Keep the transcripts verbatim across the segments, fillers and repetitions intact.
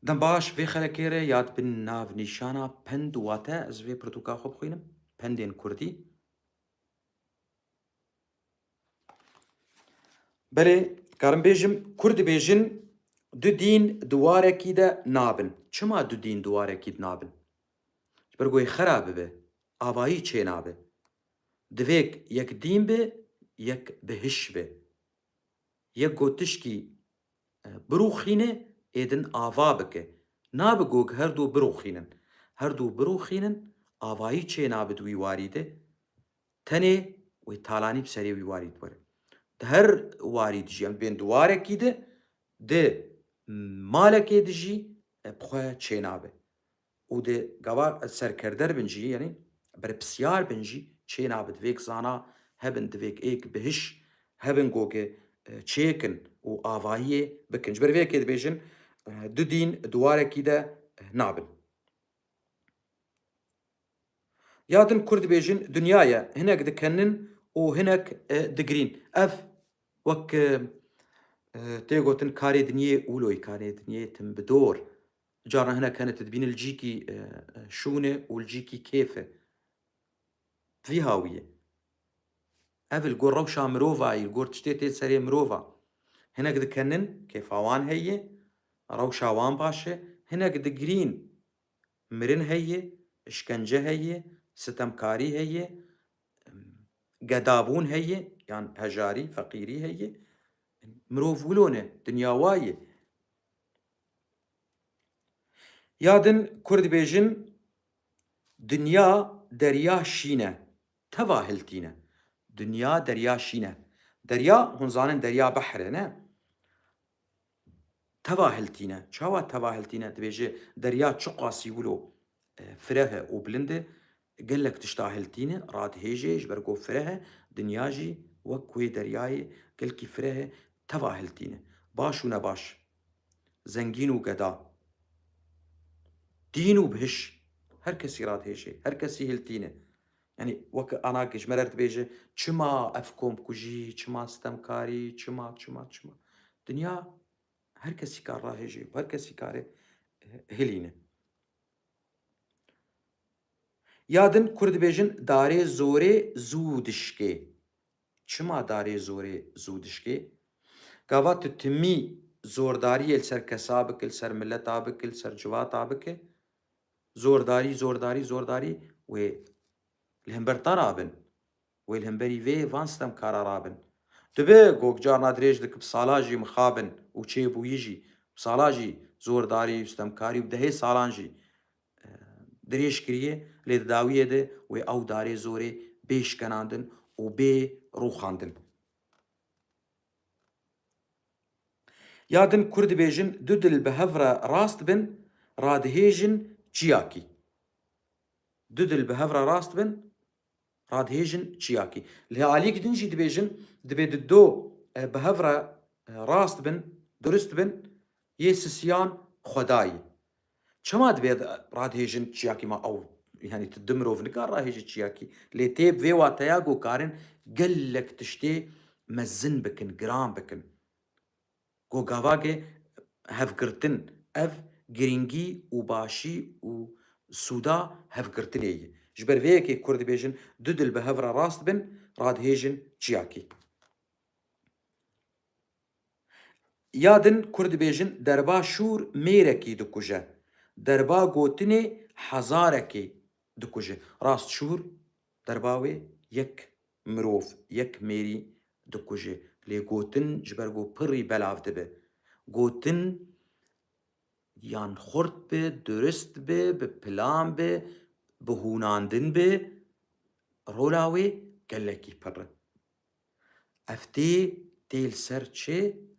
Dem baş, vê xelekê re yad bin nav nîşana pend û wate ez vê pirtûka xwe bixwînim. Pendên kurdî. Belê, karim bêjim, kurd dibêjin, du dîn di warekî de nabin. Çima du dîn di warekî de nabin? Ji ber ku yê xera bibe, avayî çê nabe. Divêk yek dîn be, yek bihiş be. Yek ku tişkî, e, birûxîne, ê din ava bike. Nabe ku her du birûxînin. Her du birûxînin, avayî çê nabe di wî warî de. Tenê wê talanî bi serê wî warî de were. Di her warî de jî, em bên di warekî de, di malekê de jî, e, bi xwe çê nabe. Û di gava serkerde bin jî, yanî berpisyar bin jî çê nabe. Divêk zana hebin, divêk êk bihiş hebin ku ke, e, çêkin û avahiyê bikin. Ji ber vê yekê dibêjin, e, du dîn di warekî de, e, nabin. Ya din kurd dibêjin dinya ye, hinek dikenin û hinek, e, digirîn. Ev wek, e, e, tê gotin karê dinyê ûloyî, karê dinyê tim bi dor. Carna hinek hene tu dibînî li cîkî, e, e, şûn e û li cîkî kêf e. Vî hawî ye. Ev li gor rewşa mirovayî, li gor tiştê tê serê mirova. Hinek dikenin, kêfa wan heye, rewşa wan baş e. Hinek digirîn, mirin heye, işkence heye, sitemkarî heye, gedabûn heye, yan hejarî, feqîrî heye. Mirov wilo ne, dinya wa ye. Ya din kurd dibêjin, dinya derya şîn e, teva hiltîne. Dinya derya şîn e. Derya, hûn zanin derya behr e, ne? Teva hiltîne. Çawa teva hiltîne? Dibêje derya çiqasî wilo, e, fireh e û bilind e, gelek tişta hiltîne, radihêje, ji ber ku fireh e, dinya jî wek wê deryayê gelkî fireh e, teva hiltîne. Baş û nebaş, zengîn û geda, dîn û bihiş, her kesî radihêje, her kesî hiltîne. Yanî wek ana ku ji me re dibêje, çima ev komkujî, çima sitemkarî, çima, çima, çima. Dinya her kesî kar rahêje û her kesî kare, e, hilîne. Ya din kurd dibêjin, darê zorê zû dişkê. Çima darê zorê zû dişkê? Gava tu timî zordariyê li ser kesa bike, li ser mileta bike, li ser civata bike, zordarî, zordarî, zordarî wê li hember te rabin. Wê li hemberî vê van sitemkara rabin. Dibe gok carna dirêj dike, bi sala jî mixabin û çêbûyî jî, bi sala jî zordarî û sitemkarî û dehê salan jî, e, dirêj kiriye, lê di dawiyê de wê ew darê zorê bê şikenandin û bê rûxandin. Ya din kurd dibêjin, du dil bi hev re rast bin, radihêjin çiyakî. Du dil bi hev re rast bin, radihêjin çiyakî. Li aliyek din jî dibêjin, dibê di do, e, bi hev re, e, rast bin, durist bin, yê sisiyan xwedayî. Çima dibê radihêjin çiyakî? Ma ew, yanî tu du mirov nikar rahêjî çiyakî. Lê tê bi vê wateya ku karin gelek tiştê mezin bikin, giran bikin. Ku gavake hevgirtin, ev girîngî û başî û sûda hevgirtinê ye. Ji ber vê yekê kurd dibêjin, du dil bi hev re rast bin, radihêjin çiyakî. Ya din kurd dibêjin, derba şûr mêrekî dikuje. Derba gotinê hezarekî dikuje. Rast, şûr derba wê yek mirov, yek mêrî dikuje. Lê gotin ji ber ku pirrî belav dibe. Gotin yan xurt be, durist be, bi plan be, bi hûnandin be, rola wê gelekî pir e. Ev tê, tê li ser çi?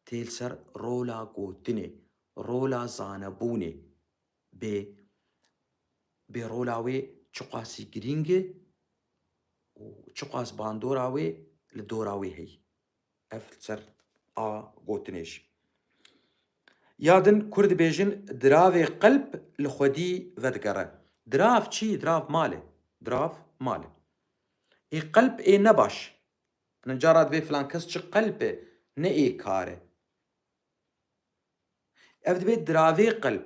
Tê li ser rola gotinê, rola zanebûnê. Bê, bê rola wê çiqasî girîng e û çiqas bandora wê li dora wê heye. Ev li ser a gotinê jî. Ya din kurd dibêjin, diravê qelb li xwedî vedigere. Dirav çi? Dirav mal e. Dirav mal e. Ê qelb ê nebaş. Hinek cara dibê filan kes çi qelb e, ne ê kar e. Ev dibe diravê qelb.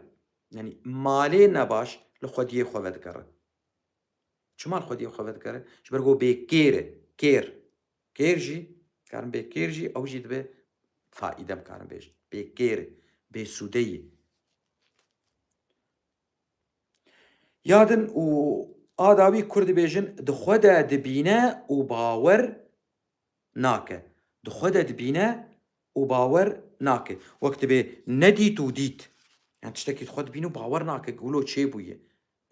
Yanî malê nebaş li xwediyê xwe vedigere. Çima li xwediyê xwe vedigere? Ji ber ku bê kêr e. Kêr. Kêr jî, karin bê kêr jî, ew jî dibe faîde, em karin bêjin. Bê kêr e. Bê sûde ye. Ya din û a dawî kur dibêjin, di xwe de dibîne û bawer nake. Di xwe de dibîne û bawer nake. Wek dibê nedît û dît. Yani tiştekî di xwe dibîne û bawer nake, gulo çêbûye.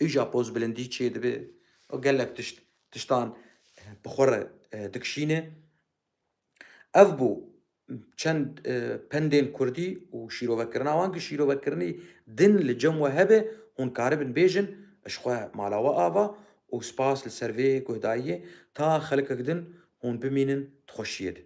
Îja pozbilindî çêdibe. O gelek tişt, tiştan, eh, bi xwe re, eh, dikişîne. Ev bû çend, eh, pendên kurdî û şîrovekirina wan, ki şîrovekirinî din li cem we hebe, hûn karibin bêjin, ji xwe mala we ava û spas li ser vê guhdayiyê, ta xelkek din hûn bimînin di xweşiyê de.